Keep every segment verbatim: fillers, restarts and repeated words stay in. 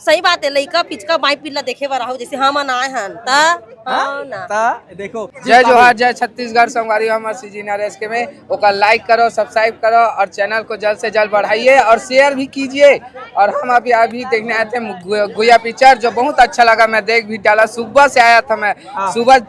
सही बात है, लइका पिचका बाई पीला देखे बर आहो, जैसे हमन आए हन, त हाँ? हाँ ना। त देखो, जय जोहार, जय छत्तीसगढ़। संगवारी हो, हमर सीजी नरेश के में ओकर लाइक करो, सब्सक्राइब करो और चैनल को जल्द से जल्द बढ़ाइए और शेयर भी कीजिए। और हम अभी अभी देखने आए थे गु- गुया पिक्चर, जो बहुत अच्छा लगा। मैं देख भी डाला, सुबह से आया था मैं, हाँ। सुबह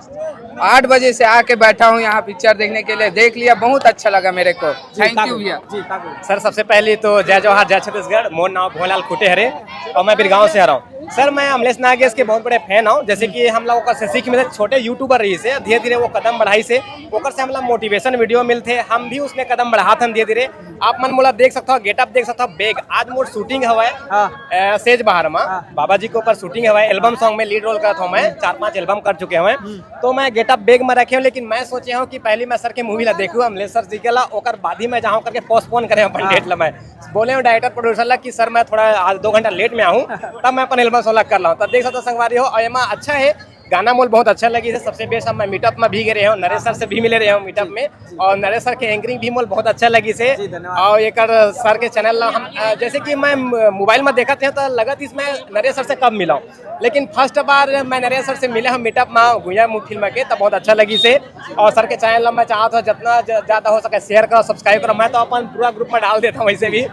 आठ बजे से आके बैठा हूँ यहाँ पिक्चर देखने के लिए। देख लिया, बहुत अच्छा लगा मेरे को। थैंक यू भैया। जी, काकू। सर, सबसे पहले तो जय जोहार, जय छत्तीसगढ़। मोर नाम भोलाल खुटे हरे और मैं बिरगांव से हरव। सर, मैं अमलेश नागेश के बहुत बड़े फैन हूँ। जैसे कि हम लोग ओकर से सीख मिले, छोटे यूट्यूबर रहिसे, धीरे धीरे वो कदम बढ़ाइसे, ओकर से हमला मोटिवेशन वीडियो मिलथे, हम भी उसने कदम बढ़ाथन धीरे धीरे। आप मन मोला देख सकथव, गेटअप देख सकथव, बैग। आज मोर शूटिंग हवय हाँ। अ, सेज बहार मा। हाँ। बाबा जी के ऊपर शूटिंग हवय, एल्बम सॉन्ग में लीड रोल करत हूँ मैं, चार पांच एल्बम कर चुके हूँ। तो मैं गेटअप बैग में रखे हूँ, लेकिन मैं सोचे हूँ कि पहली मैं सर के मूवी ला देखूँ, अमलेश सर जी के ला, ओकर बाद ही मैं जाऊँ करके पोस्टपोन करे अपन डेट ला। मैं बोले हूँ डायरेक्टर प्रोड्यूसर ला कि सर, मैं थोड़ा आज दो घंटा लेट में आऊँ, तब मैं अपन एल्बम सॉन्ग ला कर लाऊँ। तब देख सकते हो संगवारी हो, और एमा अच्छा है, गाना मोल बहुत अच्छा लगी है। सबसे बेस्ट अब मैं मीटअप में भी गए रहे हूँ, नरेश सर से भी मिले रहे हूँ मीटअप में, और नरेश सर के एंकरिंग भी मोल बहुत अच्छा लगी से। जी, धन्यवाद। और एक सर के चैनल ला हम अ, जैसे कि मैं मोबाइल में देखत हूँ तो लगत इसमें नरेश सर से कब मिला हूँ, लेकिन फर्स्ट बार मैं नरेश सर से मिले हम मीटअप में गुया मूवी फिल्म के, तब बहुत अच्छा लगी से। और सर के चैनल ला मैं चाहता हूँ जितना ज- ज्यादा हो सके शेयर करो, सब्सक्राइब करो। मैं तो अपन पूरा ग्रुप में डाल देता हूँ वैसे भी।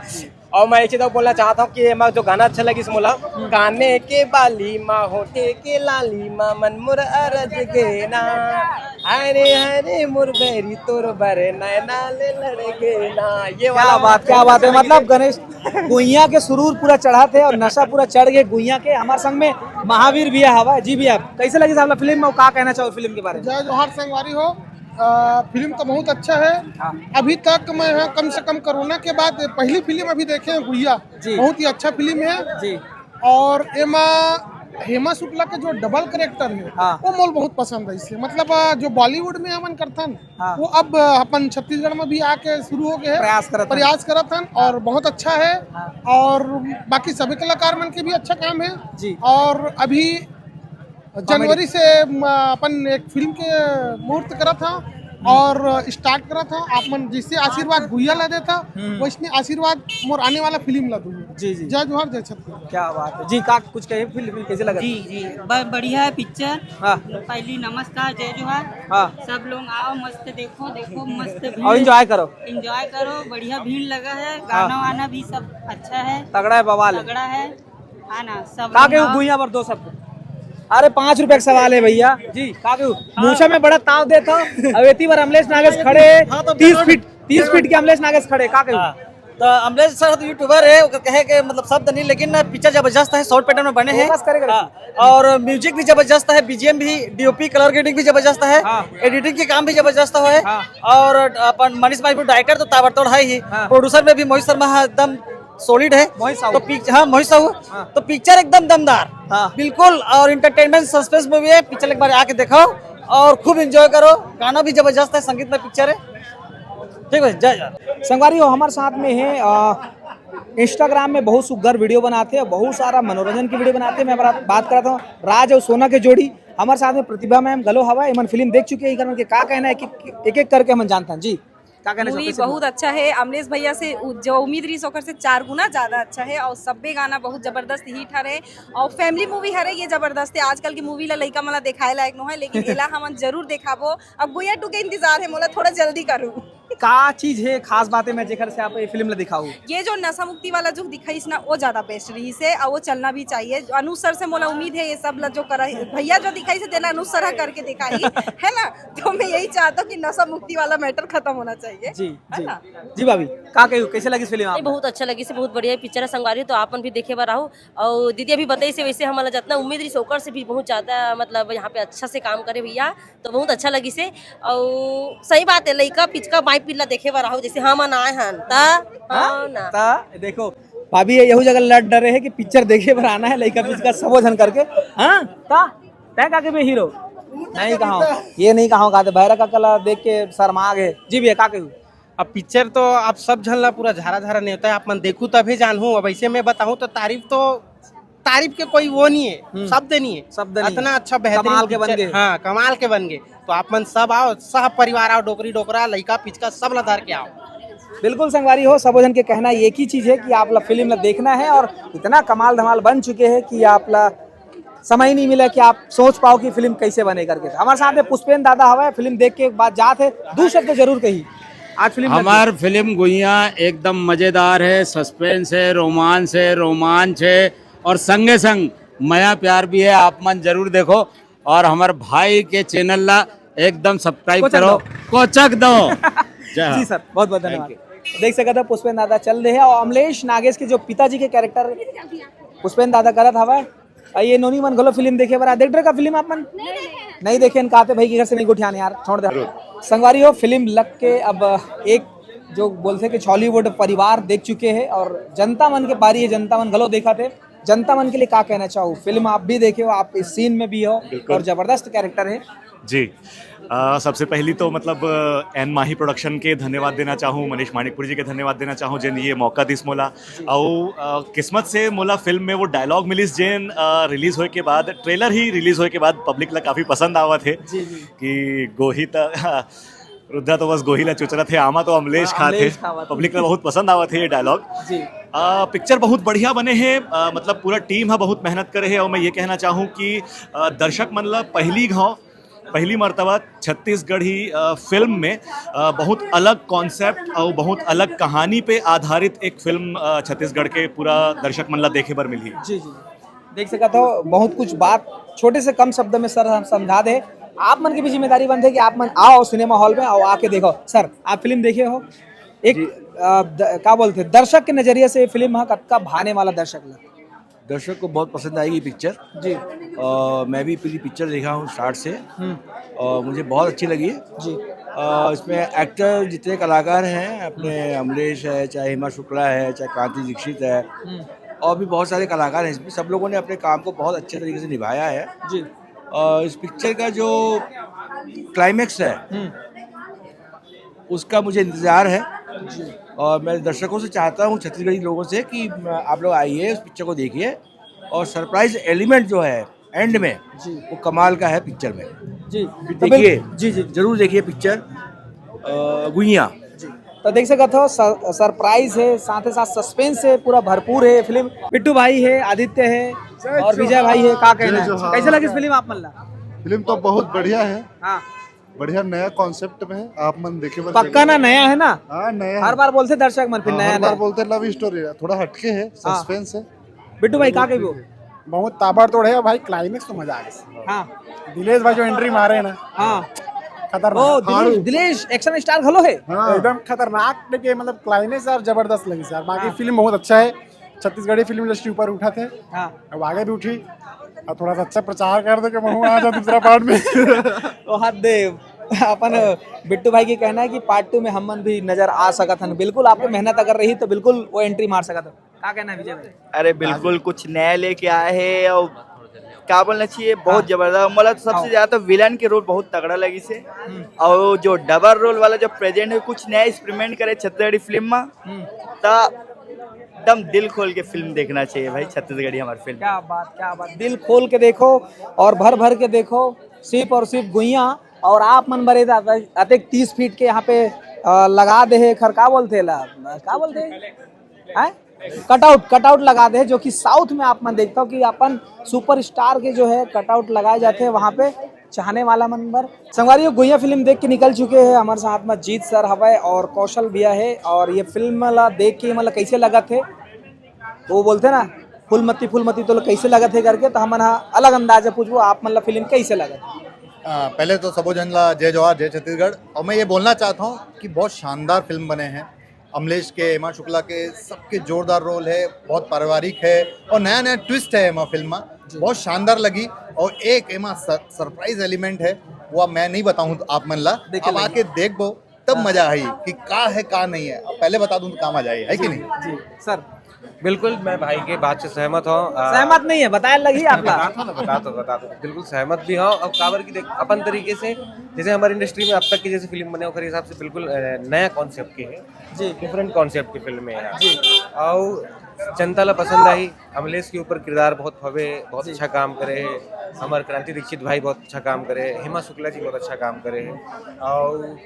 और मैं एक चीज और बोलना चाहता हूँ कि मैं जो गाना अच्छा लगी से मोला, काने के बाली माँ, होठे के लाली माँ, मन मोर अरज गेना, हरे हरे मोर बैरी तोर बरे नैना ले लड़ गेना। ये क्या वाला बात, क्या बात है। मतलब गणेश, गुइया के सुरूर पूरा चढ़ाथे और नशा पूरा चढ़ गए गुइया के। हमारे संग में महावीर भैया हवा। जी भैया, कैसे लगी साहब फिल्म में, का कहना चाहो फिल्म के बारे में? जय जोहार संगवारी हो। आ, फिल्म तो बहुत अच्छा है। अभी तक मैं यहाँ कम से कम कोरोना के बाद पहली फिल्म अभी देखे हैं गुइया। जी। बहुत ही अच्छा फिल्म है। जी। और एमा हेमा शुक्ला के जो डबल कैरेक्टर है, हाँ। वो मोल बहुत पसंद है। इससे मतलब आ, जो बॉलीवुड में हमन करथन, हाँ। वो अब आ, अपन छत्तीसगढ़ में भी आके शुरू हो गए हैं। प्रयास करत हन। प्रयास करत हन और बहुत अच्छा है। और बाकी सभी कलाकार मन के भी अच्छा काम है। जी। और अभी जनवरी से म, अपन एक फिल्म के मुहूर्त करा था और स्टार्ट करा था। आप मन जैसे आशीर्वाद गुइया ला देता, वैसने आशीर्वाद मोर आने वाला फिल्म ला दूंगा। जी, जी। जय जोहार, जय छत्तीसगढ़। क्या बात है जी। का कुछ कहे फिल्म, फिल्म कैसे लगा? जी जी, ब- बढ़िया है पिक्चर। हाँ। पहली नमस्कार, जय जोहार। हाँ। सब लोग आओ, मस्त देखो, देखो मस्त और एंजॉय करो। एंजॉय करो, बढ़िया भीड़ लगा है, गाना वाना भी सब अच्छा है, तगड़ा है, बवाल है। तगड़ा है। हाँ ना, सब का लोग केहू आओ। गुइया पर दो शब्द? अरे, पाँच रुपए का सवाल है भैया जी। का केहू मूछा में बड़ा ताव देता। अब एती बार अमलेश नागेश खड़े हैं, तीस फीट, तीस फीट के अमलेश नागेश खड़े, का केहू? तो अमलेश सर तो यूट्यूबर है, ओकर कहे के मतलब शब्द नहीं, लेकिन पिक्चर जबरदस्त है, शॉर्ट पैटर्न में बने हैं। फोकस करे, करे। हाँ, और म्यूजिक भी जबरदस्त है, बीजीएम भी, डीओपी, कलर ग्रेडिंग भी जबरदस्त है, हाँ। एडिटिंग के काम भी जबरदस्त है। हाँ। और अपन मनीष भाई डायरेक्टर तो ताबड़तोड़ है ही, हाँ। प्रोड्यूसर में भी मोहित शर्मा है, एकदम सॉलिड है। मोहित साहू। तो पिक्चर, हाँ, मोहित साहू। हाँ। तो पिक्चर एकदम दमदार। हाँ। बिल्कुल। और इंटरटेनमेंट सस्पेंस मूवी है, पिक्चर एक बार आके देखो और खूब एंजॉय करो। गाना भी जबरदस्त है, संगीत में पिक्चर है। ठीक है, जय जय। संगवारी हो, हमारे साथ में है, इंस्टाग्राम में बहुत सुग्घर वीडियो बनाते हैं, बहुत सारा मनोरंजन की वीडियो बनाते हैं। मैं बात, बात करता हूँ राज और सोना के जोड़ी। हमारे साथ में प्रतिभा मैम घलो हवा, एमन फिल्म देख चुके हैं, एकर मन के का कहना है, एक एक, एक, एक करके हम जानता हैं जी। का कहना मूवी चाहते हैं? बहुत अच्छा है। अमलेश भैया से उ- जो उम्मीद रही ओकर से चार गुना ज्यादा अच्छा है और सब्बे गाना बहुत जबरदस्त हिट हरे और फैमिली मूवी हरे, ये जबरदस्त है। आजकल की मूवी ला लइका मन ला देखाए लायक नो है, लेकिन एला हमन जरूर देखाबो। अब गुइया टू के इंतजार है मोला, थोड़ा जल्दी करूँ। का चीज है खास बात है मैं जेकर से आप ये फिल्म ला दिखाऊ? ये जो नशा मुक्ति वाला जो दिखाइस ना, वो ज्यादा बेस्ट रही से और वो चलना भी चाहिए। अनुज सर से मोला उम्मीद है ये सब ला जो करा भैया जो दिखाइस तेला अनुज सर करके दिखाई है ना। तो मैं यही चाहता हूँ कि नशा मुक्ति वाला मैटर खत्म होना चाहिए। जी, है जी। ना? जी भाभी, का कहू, कैसे लगी फिल्म नहीं, आप? बहुत अच्छा लगी से, बहुत बढ़िया पिक्चर है संगवारी, तो आप मन भी देखे बर आहू। और दीदी अभी बताई से वैसे हमला जितना उम्मीद रही ओकर से भी बहुत ज्यादा, मतलब यहाँ पे अच्छा से काम करे भैया, तो बहुत अच्छा लगी से। और सही बात है, लइका पिचका बाई पीला देखे बर आहू, जैसे हमन आए हन त हाँ ना। ता देखो भाभी, ये यहू जगह लड़ डरे है कि पिक्चर देखे पर आना है लइका पिचका सबो झन करके। हाँ, ता तय का के भी हीरो नहीं कहा, ये नहीं कहा, कहते भैरा का कला देख के शर्मा गए। जी भैया, का कहू? अब पिक्चर तो आप सब झन ला पूरा झारा झारा नेवता है, आप मन देखू तभी जानहू। अब ऐसे मैं बताऊं तो तारीफ तो, तारीफ के कोई वो नहीं है, हम्म। शब्द नहीं है। शब्द नहीं इतना है। अच्छा बेहतरीन कमाल के बन पिक्चर। गए। हाँ, कमाल के बन गए। तो आप मन सब आओ, सह परिवार आओ, डोकरी डोकरा, लइका पिचका सब ला धर के आओ। बिल्कुल संगवारी हो, सबो झन के कहना एक ही चीज है कि आप ला फिल्म ला देखना है और इतना कमाल धमाल बन चुके हैं कि आप ला समय ही नहीं मिला कि आप सोच पाओ कि फिल्म कैसे बने करके। हमारे साथ में पुष्पेंद्र दादा हवा है, फिल्म देख के एक बात जात है, दो शब्द जरूर कही। आज फिल्म लग गई। हमार फिल्म गुइया एकदम मजेदार है, सस्पेंस है, रोमांस है, रोमांच है और संगे संग मया प्यार भी है। आप मन जरूर देखो और हमार भाई के चैनल ला एकदम सब्सक्राइब कोचक करो, दो। कोचक दो। जय जी हो। सर, बहुत बहुत धन्यवाद। देख सकत हो पुष्पेंद्र दादा चल रहे हैं और अमलेश नागेश के जो पिताजी के कैरेक्टर पुष्पेंद्र दादा करत हवा। और ये नोनी मन घलो फिल्म देखे बर आ, देख डर का फिल्म आप मन नहीं देखे न, कहते भाई के घर से नहीं गोठियान यार, छोड़ दे। संगवारी हो, फिल्म लग के अब एक जो बोलते कि छॉलीवुड परिवार देख चुके हैं और जनता मन के बारी है, जनता मन घलो देखा थे। जनता मन के लिए क्या कहना चाहो? फिल्म आप भी देखे हो, आप इस सीन में भी हो बिल्कुल। और जबरदस्त कैरेक्टर है। जी। अ, सबसे पहली तो मतलब अ, एन माही प्रोडक्शन के धन्यवाद देना चाहूँ, मनीष मानिकपुरी जी के धन्यवाद देना चाहूँ, जेन ये मौका दिस मोला। अउ अ, किस्मत से मोला फिल्म में वो डायलॉग मिलिस, जेन अ, रिलीज होए के बाद, ट्रेलर ही रिलीज होए के बाद पब्लिक ला काफी पसंद आवत है जी जी। कि गोही त रुद्रा तो बस गोही ला चुचरत है, आमा तो अमलेश हाँ, खात है। अमलेश खावत है। पब्लिक ला बहुत पसंद आवत है ये डायलॉग। जी। पिक्चर बहुत बढ़िया बने हैं। अ, मतलब पूरा टीम है, बहुत मेहनत करे है और मैं ये कहना चाहूँ कि अ, दर्शक मन ला पहली घाव, पहली मर्तबा छत्तीसगढ़ी अ, फिल्म में अ, बहुत अलग कॉन्सेप्ट और बहुत अलग कहानी पे आधारित एक फिल्म अ, छत्तीसगढ़ के पूरा दर्शक मन ला देखे बर मिलही। जी जी। देख सकत हो, बहुत कुछ बात छोटे से कम शब्द में सर हम समझा दे। आप मन की भी जिम्मेदारी बनते कि आप मन आओ सिनेमा हॉल में, आओ आके देखो। सर, आप फिल्म देखे हो, एक अ, द, का बोलते हैं, दर्शक के नजरिए से ये फिल्म ह कतका भाने वाला दर्शक ला? दर्शक को बहुत पसंद आएगी पिक्चर। जी। और मैं भी पूरी पिक्चर देखा हूँ स्टार्ट से हम्म। और मुझे बहुत अच्छी लगी है। जी। और इसमें एक्टर जितने कलाकार हैं, अपने अमलेश है, चाहे हेमा शुक्ला है, चाहे कांति दीक्षित है, हम्म। और भी बहुत सारे कलाकार हैं इसमें। सब लोगों ने अपने काम को बहुत अच्छे तरीके से निभाया है। जी। और इस पिक्चर का जो क्लाइमैक्स है, हम्म। उसका मुझे इंतज़ार है। जी। और मैं दर्शकों से चाहता हूँ, छत्तीसगढ़ी लोगों से, कि आप लोग आइए, उस पिक्चर को देखिए। और सरप्राइज एलिमेंट जो है एंड में, जी। वो कमाल का है पिक्चर में। जी। फिर तो देखिए, बिल- जी जी। जरूर देखिए पिक्चर अ, गुइया। जी। तो देख सकत हो, सर, सरप्राइज है, साथ ही साथ सस्पेंस है, पूरा भरपूर है फिल्म। बिट्टू भाई है, आदित्य है और विजय भाई है। का कहना है, कैसे लगी फिल्म आप मन ला? फिल्म तो बहुत बढ़िया है। हाँ। बढ़िया नया कॉन्सेप्ट में है, आप मन देखे बर पक्का ना नया है ना? हाँ, नया है। हर बार बोलते दर्शक मन, फिर हाँ, नया हर बार नया। बोलते लव स्टोरी है, थोड़ा हटके है, सस्पेंस है। बिट्टू भाई का कहिबो? बहुत ताबड़तोड़ है भाई, क्लाइमेक्स तो मजा आ गया। हाँ। दिलेश भाई जो एंट्री मारे ना, हाँ। खतरनाक। ओ दिलेश, दिलेश एक्शन स्टार घलो है। हाँ। एकदम खतरनाक, लेकिन मतलब क्लाइमेक्स यार जबरदस्त लगी यार। बाकी हाँ। फिल्म बहुत अच्छा है, छत्तीसगढ़ी फिल्म इंडस्ट्ट्री ऊपर उठा थे, हाँ। अब आगे भी उठी। और थोड़ा सा अच्छा प्रचार कर दे कि मैं आ जाऊँ दूसरा पार्ट में। तो हद दे अपन बिट्टू भाई के कहना है कि पार्ट टू में हमन भी नजर आ सकत हन। बिल्कुल, आपके मेहनत अगर रही तो बिल्कुल वो एंट्री मार सकत हन। का कहना है विजय भाई? अरे बिल्कुल कुछ नया लेके आए हैं और का बोलना चाहिए, बहुत हाँ। जबरदस्त। मतलब सबसे हाँ। ज्यादा तो विलन के रोल बहुत तगड़ा लगी से, और जो डबल रोल वाला जो प्रेजेंट है, कुछ नया एक्सपेरिमेंट करे छत्तीसगढ़ी फिल्म में, हम्म। तो एकदम दिल खोल के फिल्म देखना चाहिए भाई, छत्तीसगढ़ी हमारी फिल्म। क्या बात, क्या बात, दिल खोल के देखो और भर भर के देखो, सिर्फ और सिर्फ गुइया। और आप मन बरे अतेक तीस फीट के यहाँ पे अ, लगा दे है खर, का बोलते ला, का बोलते हैं, कटआउट, कटआउट लगा दे है, जो कि साउथ में आप मन देखता हो कि अपन सुपरस्टार के जो है कटआउट लगाए जाते हैं वहाँ पे चाहने वाला मन बर। संगवारी हो, गुइया फिल्म देख के निकल चुके हैं, हमारे साथ में जीत सर हवय और कौशल भैया है। और ये फिल्म ला देख के मतलब कैसे लगत है, वो बोलते ना फूलमती फूलमती तो कैसे लगत है करके, तो हमन हा अलग अंदाज में पूछबो, आप मन ला फिल्म कैसे लगत है? आ, पहले तो सबो झन ला जय जोहार, जय छत्तीसगढ़। और मैं ये बोलना चाहता हूँ कि बहुत शानदार फिल्म बने हैं। अमलेश के, हेमा शुक्ला के, सबके जोरदार रोल है, बहुत पारिवारिक है और नया नया ट्विस्ट है एमा फिल्म में, बहुत शानदार लगी। और एक एमा सर, सरप्राइज एलिमेंट है, वो अब मैं नहीं बताऊँ आप मन ला, देखे अब लगे। आके देखबो तब मजा आई कि का है का नहीं है। अब पहले बता दूँ तो का मजा आई है कि नहीं? जी सर। बिल्कुल, मैं भाई के बात से सहमत हूँ। आ, सहमत नहीं है, बताए लगी आप ला। बता दो ना, बता दो, बता दो। बिल्कुल सहमत भी हूँ। और काबर की देख, अपन तरीके से, जैसे हमारी इंडस्ट्री में अब तक की जैसे फिल्म बने, ओकर हिसाब से बिल्कुल अ, नया कॉन्सेप्ट के है, जी। डिफरेंट कॉन्सेप्ट की फिल्म है यार। जी। और जनता ला पसंद आई। अमलेश के ऊपर किरदार बहुत हवे, बहुत जी। अच्छा काम करे है। हमारे क्रांति दीक्षित भाई बहुत अच्छा काम करे, हेमा शुक्ला जी बहुत अच्छा काम करे हैं, और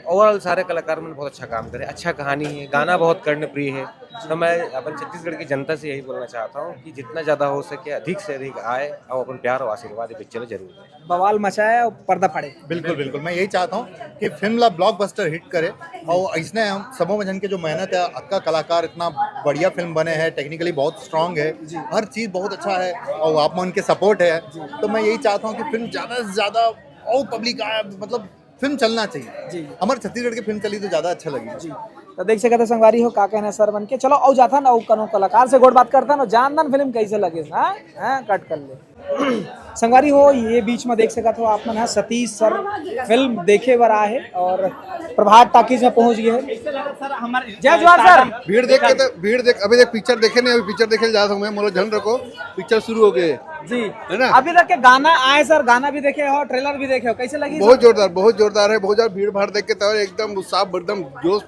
ओवरऑल सारे कलाकार मन बहुत अच्छा काम करे। अच्छा कहानी है, गाना बहुत कर्णप्रिय है। तो मैं अपन छत्तीसगढ़ की जनता से यही बोलना चाहता हूँ कि जितना ज़्यादा हो सके, अधिक से अधिक आए और अपन प्यार और आशीर्वाद ये पिक्चर जरूर दें। बवाल मचाए और पर्दा फाड़े। बिल्कुल, बिल्कुल, मैं यही चाहता हूँ कि फिल्म ला ब्लॉकबस्टर हिट करे। और इसने हम सबों में जन के जो मेहनत है, अक्का कलाकार इतना बढ़िया फिल्म बने हैं, टेक्निकली बहुत स्ट्रांग है, हर चीज़ बहुत अच्छा है, और आप मन के सपोर्ट है। तो मैं यही चाहता हूँ कि फिल्म ज़्यादा से ज़्यादा और पब्लिक आए, मतलब फिल्म चलना चाहिए। जी। हमारे छत्तीसगढ़ की फिल्म चली तो ज़्यादा अच्छा लगे। जी। तो देख सकत हो संगवारी हो, का कहना सर मन के। चलो, अउ जाथन अउ कनो कलाकार से गोठ बात करथन अउ जानथन फिल्म कैसे लगे। हाँ, हाँ, कट कर ले। संगवारी हो, ये बीच में देख सकत हो आप मन ह, सतीश सर फिल्म देखे बर आए हे और प्रभात टॉकीज में पहुंच गए हैं। जय जोहार सर। भीड़ देख के तो, भीड़ देख, अभी देख पिक्चर देखे नहीं, अभी पिक्चर देखे जा सकते हैं, मोला झन रखो, पिक्चर शुरू हो गए। जी। है ना? अभी तक के गाना आए सर, गाना भी देखे हो, ट्रेलर भी देखे हो, कैसे लगी बहुत सर? जोरदार, बहुत जोरदार है, बहुत ज्यादा भीड़ भाड़ देख के तो एकदम उत्साह, एकदम जोश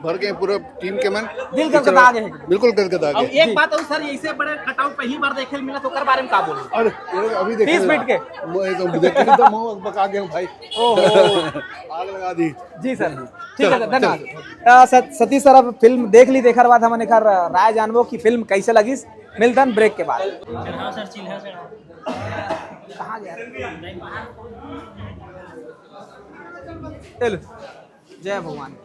भर गए पूरा टीम के मन। दिल गदगदा गए हैं। बिल्कुल गदगदा अब गए। एक बात और सर, ऐसे बड़े कटआउट पहली बार देखे मिला, तो ओकर बारे में का बोलू? अरे, ये अभी देखे तीस मिनट के। मैं तो देख के तो मुंह पका गया हूँ भाई। ओहो। आग लगा दी। जी सर, ठीक है सर, चलो, धन्यवाद। चलो। अ, सत-, सतीश सर, अब फिल्म देख ली, देखे बाद हमन एकर राय जानबो कि फिल्म कैसे लगिस। मिलतन ब्रेक के बाद। चढ़ाओ सर, चिल्हा चढ़ाओ। कहाँ गया? चलो, जय भगवान।